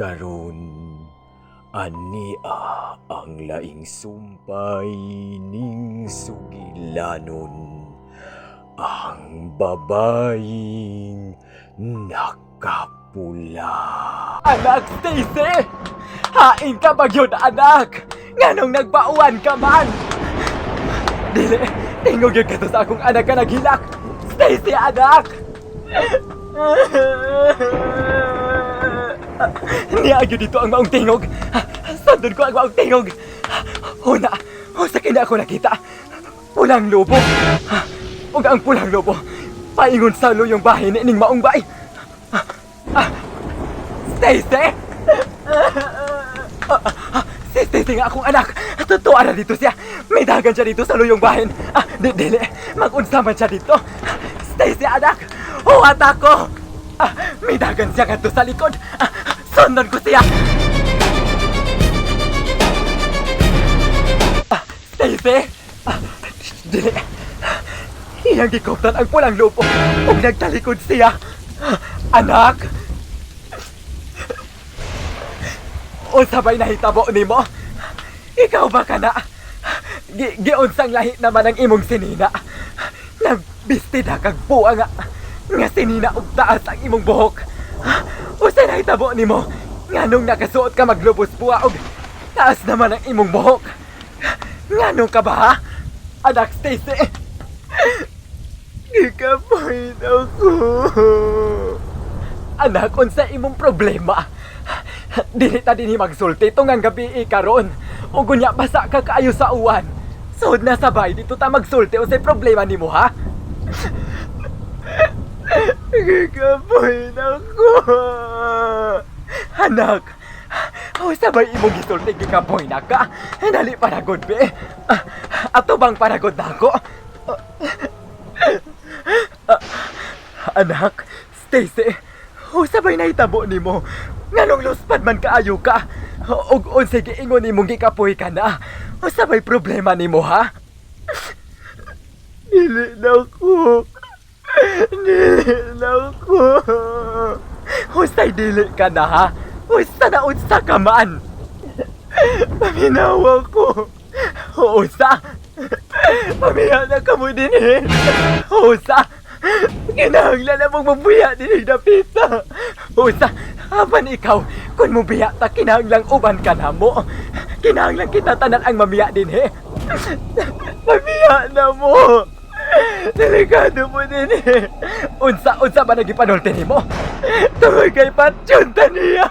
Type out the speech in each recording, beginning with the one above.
Karon ania ang laing sumpay ning sugilanon, ang babaeng nakapula. Anak, Stacy! Hain ka ba yun, anak? Nganong nagbauan ka man? Dili, tingog yun ka to sa akong anak ka naghilak! Stacy, anak! Niya gyud dito ang maong tingog. Sandon ko ang maong tingog. Una, sa kina ako nakita. Pulang lobo. Ug ang pulang lobo, paingon sa luyong bahin ning maong bay. Stacy! Si Stacy nga akong anak. Totoo na dito siya. May dagan siya dito sa luyong bahin. Ah, di, dili. Mag-unsa man siya dito. Stacy, anak! Huwat ako! Ah, may dagan siya ngadto sa likod. Ah, sundan ko siya. Ah, Stacy! Ah, dili. Iyang gikoptan ang pulang lupo. Ug nagtalikod siya. Anak! Unsa ba'y nahitabo nimo? Ikaw ba kana? Giunsang lahi naman ang imong sinina. Nagbistida kag buwa nga nga sinina og taas ang imong buhok. Unsa nahitabo nimo? Nganong nakasuot ka maglubos buwa og taas naman ang imong buhok? Nganong ka ba ha? Anak Stacy. Gikapoy ako. Anak, unsa imong problema? Dili ta dinhi magsulti tungang gabi karon. Ug unya basa ka kaayo sa uwan. Sud na sabay dito ta magsulti unsay problema nimo ha? Gikapoy ako. Anak, o sabay imong gisulti gikapoy na ka. Dali paragod be. Ato bang paragod na ako? Anak, Stacy, o sabay nahitabo nimo. Nganong luspad man kaayo ka? Og unsay giingon nimong gikapoy ka na? Usa bay problema nimo ha? Dili na ko. Dili na ko. Usay dili ka na ha? Usa na unsa ka man. Paminawa ko. Usa. Pamiya na ka mo din eh. Usa. Kinahanglan na mong mabuya din dapita. Usa. Apan ikaw, kung mubiya ta, kinahanglang uban ka na mo. Kinahanglan kita tanan ang mamiya din eh. Mamiya na mo. Delikado mo din eh. Unsa, unsa ba nagipanulti nimo? Tungod kay patsyon ta niya.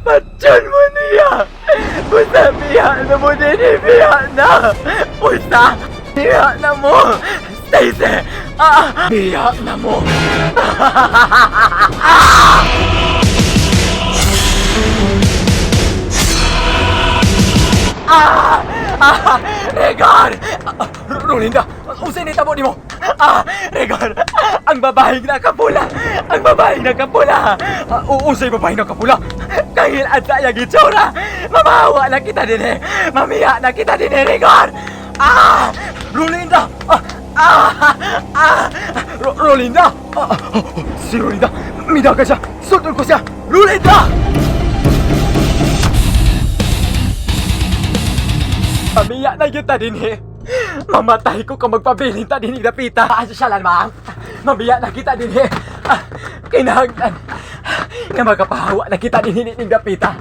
Patsyon mo niya. Unsa, biya na mo din eh. Biya na. Unsa, biya na mo. Stacy, ah, biya na mo. Ah! Ah! Regar! Ah, Rolinda, unsay nitabo nimo? Ah, Regar! Ang babaeng nakapula! Ang babaeng nakapula! Ah, unsay babaeng nakapula? Kahil at sa iyang itsura! Mamahawa na kita din eh! Mamiya na kita din eh, Regar! Ah! Rolinda! Ah! Ah! Ah! Rolinda! Ah, ah, oh, si Rolinda! Midaga siya! Sundon ko siya! Rolinda! Pamiya na yun ta din eh. Mamatay ko kung magpabilin ta din dapita. Ah, siya lang ma'am. Mamiya na kita din eh. Ah, kinahanglan nga makapahawa na kita din ning dapita.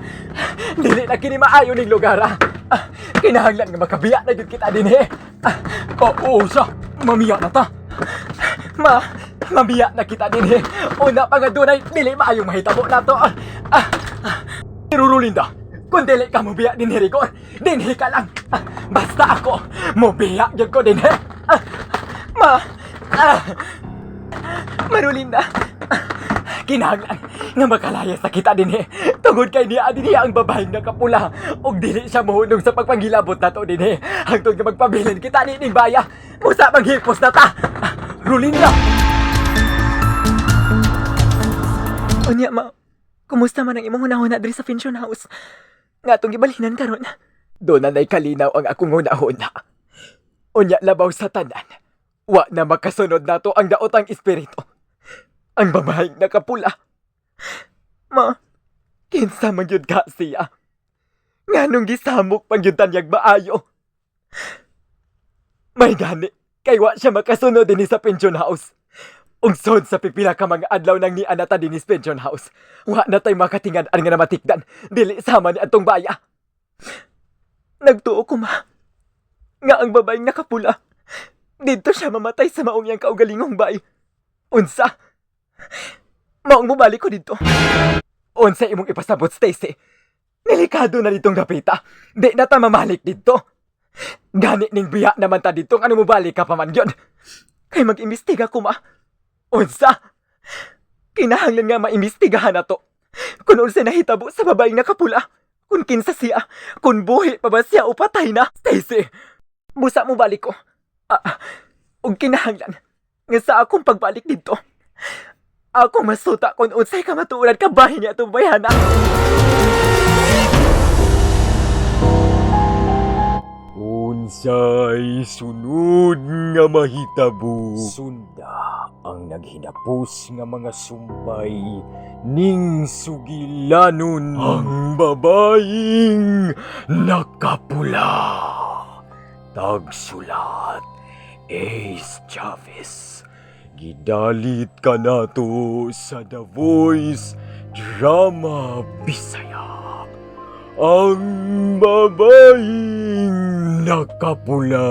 Dili na kini maayo ning lugar ah. Ah, kinahanglan nga makabiya na gyud kita din eh. Ah, oo siya. Mamiya na ta. Ma, mamiya na kita din eh. Una pa nga dunay dili maayong mahitabo na to. Ah, ah, pero Rolinda, kung dili ka mobiya din Rigor, dinhi ka lang. Ah, basta ako, mobiya gyud ko dinhi. Ah, ma, ah, Marulinda, ah, kinahanglan nga makalaya sa kita dinhi. Tungod kay niya dinhi ang babaeng nakapula ug dili siya mohunong sa pagpanghilabot nato dinhi. Hangtod nga magpabilin kita nining baya. Musa manghipos na ta. Ah, Rolinda. Unya ma, kumusta man ang imong hunahuna diri sa pension house? Nga atong gibalhinan karon. Doon na na'y kalinaw ang akong hunahuna. Unya labaw sa tanan. Wa na makasunod nato ang daotang espiritu. Ang babaeng nakapula. Ma, Kinsa man gyud ka siya? Nganong gisamok man gyud tanyag maayo? May gani, kay wa siya makasunod dinhi sa pension house. Ungsod sa pipila ka mga adlaw nang niana ta dinhi sa pension house. Wa na tay makatingad-an nga namatikdan. Dili sama ni atong baya. Nagtuo ko, ma, nga ang babaeng nakapula, didto siya mamatay sa maong iyang kaugalingong bay. Unsa? Maong mobalik ko didto. Unsa imong ipasabot, Stacy? Delikado na ditong dapita. Di na ta mamalik didto. Gani ning biya naman ta didto, ano, mobalik ka pa man gyud. Kay mag-imbestiga ko, ma. Unsa? Kinahanglan nga maimbestigahan na to kung unsa nahitabo sa babaeng nakapula. Kung kinsa siya, kung buhi pa ba siya o patay na. Stacy, busa mo balik ko. Ah, ug kinahanglan nga sa akong pagbalik didto, akong masuta kung unsay kamatuoran kabahin niya atong bayhana. Unsay sunod nga mahitabo? Sunda ang naghinapos nga mga sumpay ning sugilanon, ang babaeng nakapula. Tagsulat, Ace Chavez. Gidalit kanato sa The Voice Drama Bisaya. Ang babaeng nakapula.